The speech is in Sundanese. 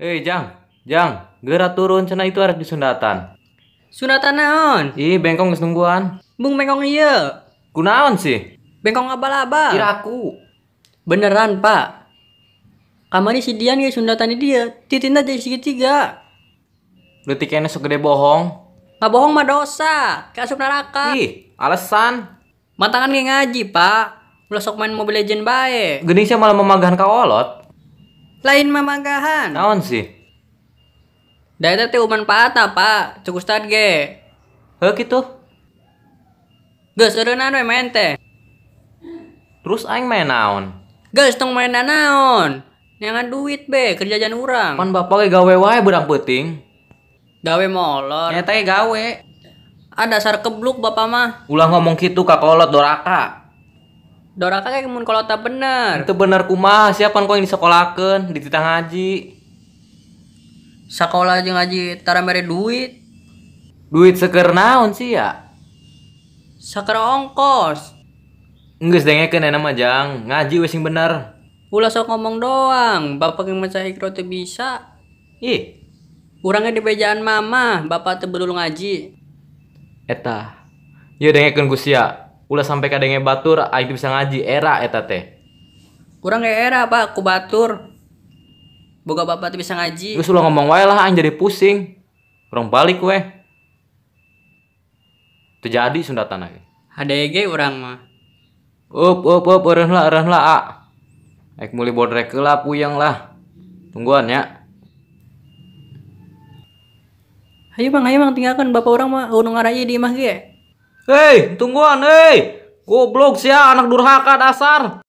Hei Jang, Jang, geura turun cenah itu arek disundatan. Sunatan naon? Ih, bengkong geus nungguan. Bung bengkong ieu. Kunaon sih? Bengkong abal-abal. Iraku. Beneran, Pak. Kamari si Dian ge sundatan di dia, titina jadi segitiga. Leutik keneh sok gede bohong. Ngabohong mah dosa, kaasup neraka. Ih, alasan. Matangan ge ngaji, Pak. Ulah sok main Mobile Legend bae. Geuning sia malah mamagahan ka kolot. Lain mamagahan. Naon sih? Da eta teh manfaatna, Pak. Cuk ustad ge. Heuh kitu. Geus eureunnan we main teh. Terus aing main naon? Geus tong main naon. Neangan duit be, kerja jajan urang. Pan bapak ge gawe wae beurang peuting. Gawe molor. Nyata ge gawe. Ah dasar kebluk bapak mah. Ulah ngomong kitu ka kolot doraka. Doraka kayak mun kolotna bener. Itu bener kumaha siapa kau yang disekolakeun, dititah ngaji. Sakola jeung ngaji tara mere duit. Duit seker naon sih ya? Saker ongkos. Geus dengekeun enak mah Jang, ngaji we sing bener. Ulah sok ngomong doang, bapak yang maca Iqra teu bisa. Ih, urangnya di bejaan mama, bapak teu bedul ngaji. Eta. Ieu dengekeun ku sia. Ulah sampai kadenge batur aing teu bisa ngaji era eta teh. Urang ge era, Pak, ku batur. Boga bapak teu bisa ngaji. Geus ulah ngomong wae lah aing jadi pusing. Urang balik weh. Teu jadi sundatan lagi. HDG urang mah. Up up up eureun lah a. Aik meuli bodrek heula puyeng lah. Tungguan ya. Ayo bang, tinggalkan bapak urang mah nu ngarayi di imah ge. Hei, tungguan, hei. Goblok sia anak durhaka dasar.